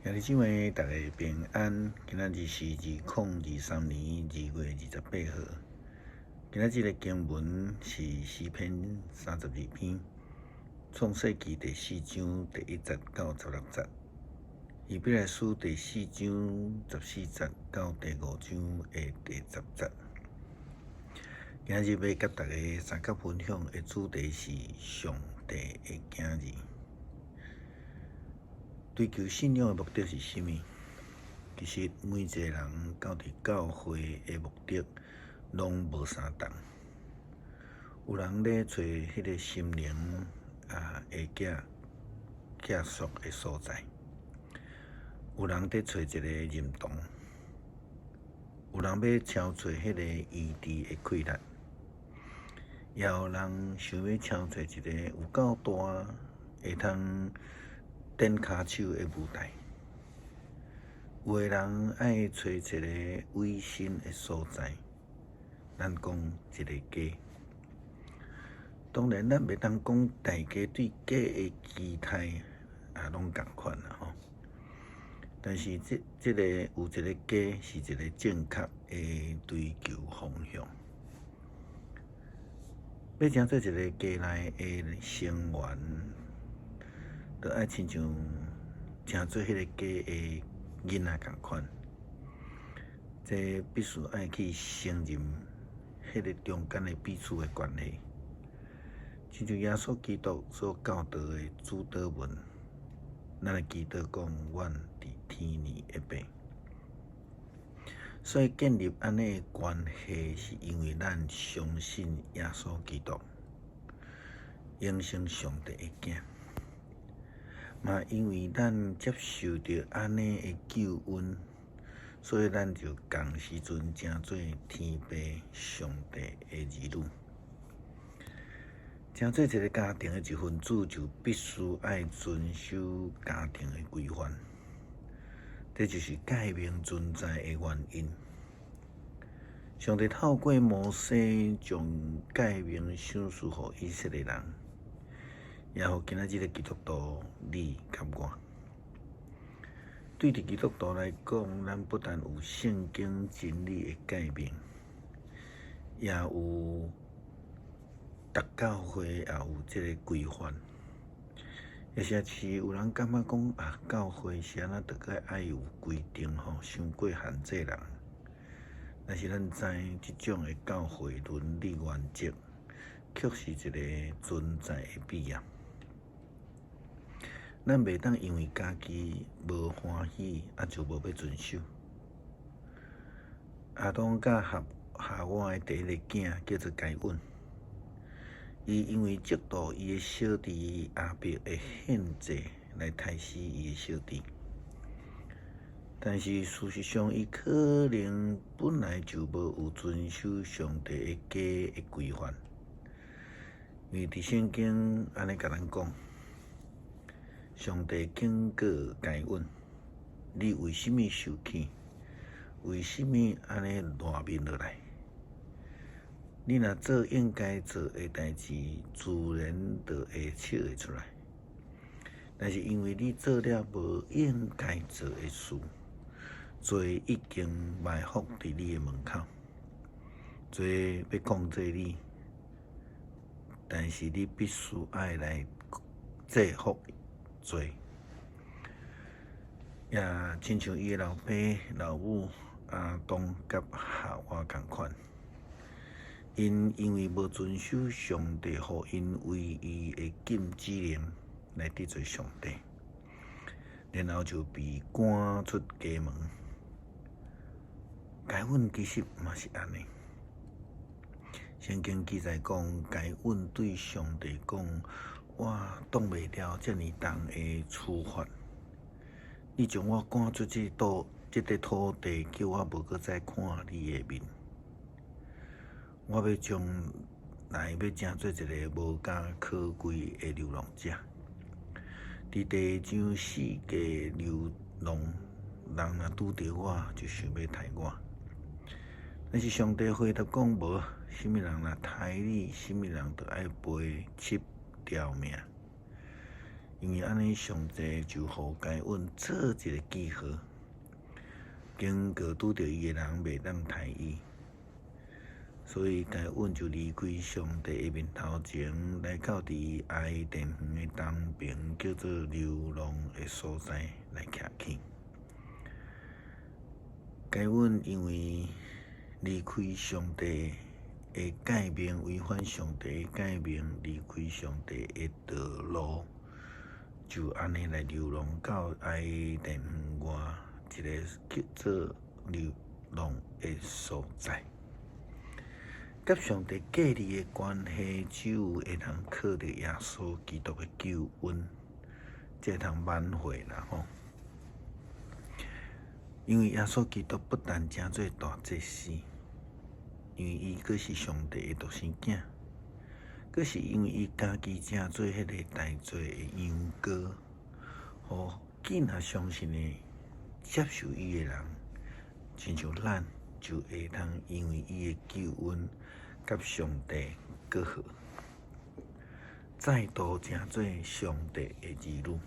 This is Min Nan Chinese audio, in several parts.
兄弟姊妹，大家平安。今仔日是2023年2月28號。今仔日的經文是詩篇32篇，創世記第四章第一節到16節，希伯來書第四章14節到第五章的第10節。今日欲佮大家相佮分享的主題是上帝的囝兒。追求信仰的目的是啥物？其實每一個人到佇教會的目的攏無相仝。有人咧揣彼个心靈的寄宿的所在，有人佇揣一个認同，有人欲尋揣彼个醫治的氣力，也有人想欲尋揣一個有夠大會通展跤手的舞台，有的人愛揣一个委身的所在，咱講一个家。當然，咱袂當講大家對家的期待也攏仝款啦吼。但是這個有一個家是一個正確的追求方向。欲成做一个家內的成員，就愛親像成做彼个家的囡仔仝款，這必須愛去承認彼个中間的彼此的關係，親像耶穌基督所教導的主禱文，咱來祈禱講：阮佇天裡的父。所以建立按呢的關係，是因為咱相信耶穌基督，永生上帝的囝。嘛，因為咱接受著按呢的救恩，所以咱就仝時陣成做天父上帝的兒女。成做一个家庭的一份子，就必須愛遵守家庭的規範。這就是誡命存在的原因。上帝透過摩西將誡命賞賜予以色列人，也予今仔日的基督徒你佮我。對佇基督徒來講，咱不但有聖經真理的誡命，也有逐教會也有這个規範。或者是有人感覺講啊，教會是按怎著愛有規定吼，傷過限制人。但是咱知這種的教會倫理原則，確是一个存在的必要。咱袂當因為家己無歡喜，就無欲遵守。亞當佮夏娃的第一個囝叫做該隱，伊因為嫉妒伊的小弟亞伯的獻祭來刣死伊的小弟，但是事實上，伊可能本來就無有遵守上帝的家的規範，因為佇聖經按呢共咱講，上帝警告該隱：你為啥物受氣？為啥物按呢爛面落來？你若做應該做的代誌，自然就會笑會出來。但是因為你做了無應該做的事，罪已經埋伏佇你的門口，罪欲控制你，但是你必須愛來制服罪。也親像伊的老爸老母亞當佮夏娃仝款，𪜶因為無遵守上帝予𪜶唯一的禁止令來得罪上帝，然後就被趕出家門。該隱其實嘛是按呢。聖經記載講，該隱對上帝講：我擋袂牢遮爾重的處罰，你將我趕出這塊土地，叫我無閣再看你的面。我欲將來欲成做一个無家可歸的流浪者，佇地上四界流浪，人若拄著我，就想欲刣我。但是上帝回答講：無，啥物人若刣你，啥物人就愛賠七條命。因為按呢，上帝就予該隱做一個記號，警告拄著伊的人袂當刣伊，所以該隱就離開上帝的面頭前，來到佇伊甸園的東爿，叫做流浪的所在來徛起。該隱因為離開上帝的誡命，違反上帝的誡命，離開上帝的道路，就按呢來流浪到伊甸園外一个叫做流浪的所在。佮上帝隔離的關係，只有會通靠著耶穌基督的救恩，才會通挽回啦吼。因為耶穌基督不但成做大祭司，因為伊閣是上帝的獨生囝，閣是因為伊家己成做彼个代罪的羊羔，予緊仔相信的接受伊的人，親像咱就會通因為伊的救恩，佮上帝閣好，再度成做上帝的兒女。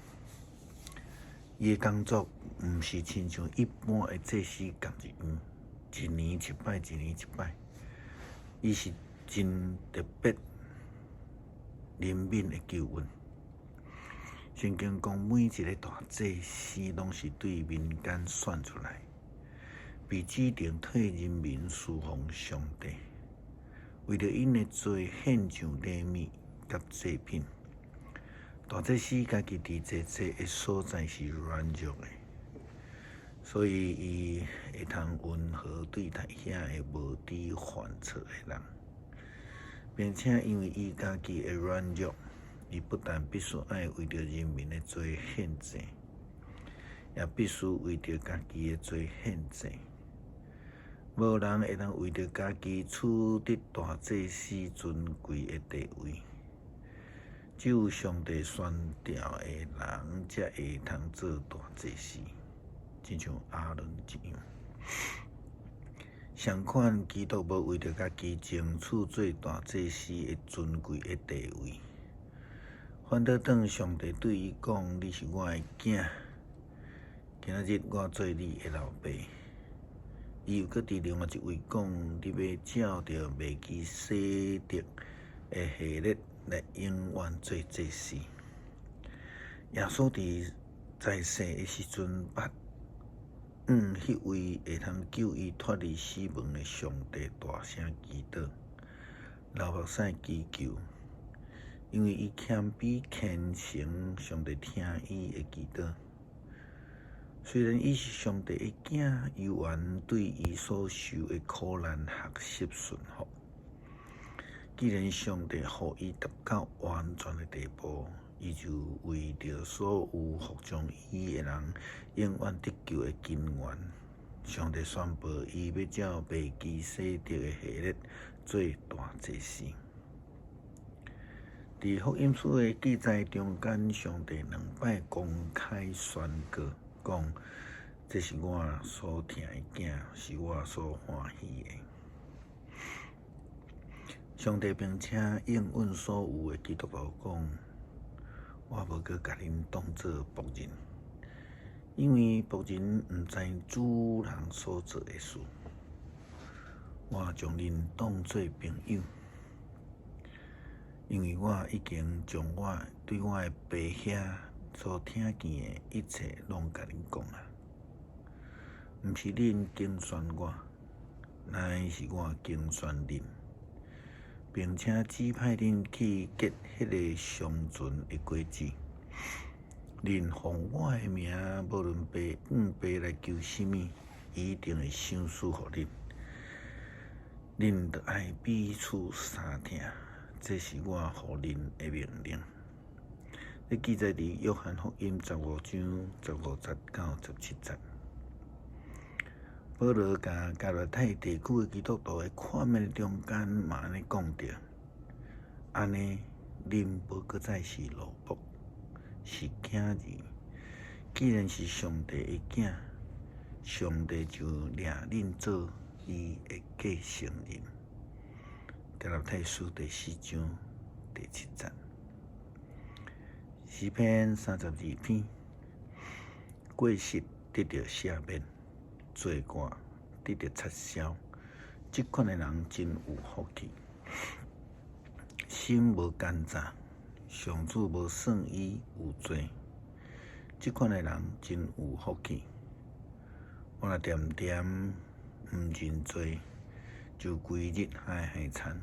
伊的工作毋是親像一般的祭司仝一樣，一年一擺，一年一擺。伊是真特別憐憫的救恩。聖經講，每一个大祭司攏是對民間選出來，被指定替人民事奉上帝，為著𪜶的罪獻上禮物佮祭品。大祭司家己佇坐祭的所在是軟弱的，所以伊會通溫和對待遐个無知犯錯的人，並且因為伊家己的軟弱，伊不但必須愛為著人民的罪獻祭，也必須為著家己的罪獻祭。無人會當為著家己取得大祭司尊貴的地位，只有上帝選召的人才會通做大祭司，親像亞倫一樣。相款，基督無為著家己爭取做大祭司的尊貴的地位，反倒當上帝對伊講：“你是我的囝，今仔日我做你的老爸。”伊又閣佇另外一位講：“你欲照著麥基洗德的系列來永遠做祭司。”耶穌佇在世的時陣，捌向彼位會通救伊脫離死亡的上帝大聲祈禱，流目屎祈求，因為伊謙卑虔誠，上帝聽伊的祈禱。雖然伊是上帝的囝，猶原對伊所受的苦難學習順服。既然上帝予伊達到完全的地步，伊就為著所有服從伊的人永遠得救的根源，上帝宣布伊欲照麥基洗德的系列做大祭司。佇福音書的記載中間，上帝兩擺公開宣告，講這是我所疼的囝，是我所歡喜的。上帝並且應允所有的基督徒講：我無閣共恁當做僕人，因為僕人毋知主人所做的事。我將恁當做朋友，因為我已經將我對我的爸遐所聽見的一切攏共恁講啊。毋是恁揀選我，乃是我揀選恁，並且指派恁去結彼个長存的果子。恁奉我的名，無論爸向爸來求啥物，伊一定會賞賜予恁。恁著愛彼此相疼，這是我予恁的命令。這記載佇約翰福音15章15節到17節。保羅共加拉太地區的基督徒的勸勉中間嘛按呢講著：按呢，恁無閣再是奴僕，是囝兒。既然是上帝的囝，上帝就領恁做伊的繼承人。加拉太書第四章第七節。詩篇32篇，過失得著赦免，罪過得著擦消，這款的人真有福氣。心無奸詐，上主無算伊有罪，這款的人真有福氣。我若恬恬毋認罪，就規日害害田，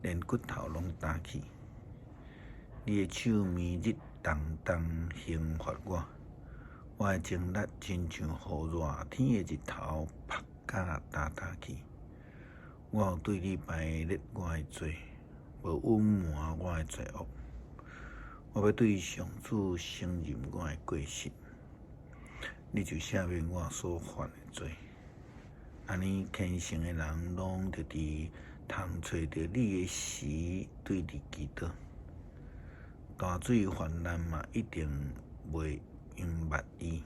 連骨頭攏焦去。你的手暝日動動刑罰我，我的精力親像予熱天的日頭曝甲焦焦去。我有對你白列我的罪，無隱瞞我的罪惡。我欲對上主承認我的過失，你就赦免我所犯的罪。按呢虔誠的人攏著佇通揣著你的時，對你祈禱。大水泛濫嘛，一定袂淹沒伊。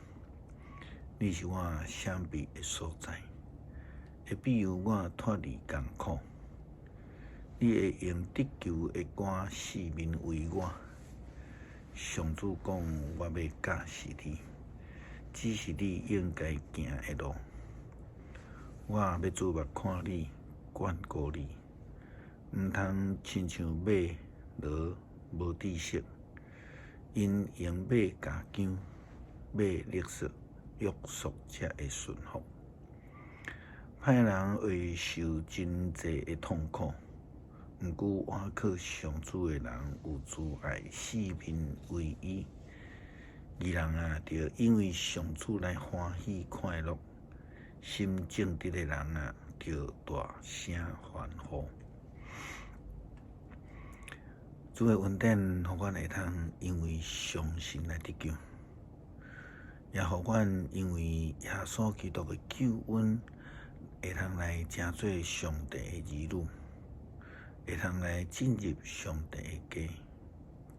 你是我閃避的所在，會庇佑我脫離艱苦。你會用得救的歌四面圍我。上主講：我欲教示你，指示你應該行的路。我欲注目看你，眷顧你，毋通親像馬驢無知識，𪜶用馬鉸韁，馬勒索約束才會順服。歹人會受真濟的痛苦，毋過倚靠上主的人有慈愛，四面圍伊。義人啊，著因為上主來歡喜快樂；心正直的人啊，著大聲歡呼。主的恩典，予阮會通因為相信來得救，也予阮因為耶穌基督的救恩，會通來成做上帝的兒女，會通來進入上帝的家。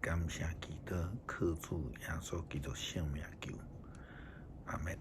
感謝基督，靠主耶穌基督聖名求，阿們。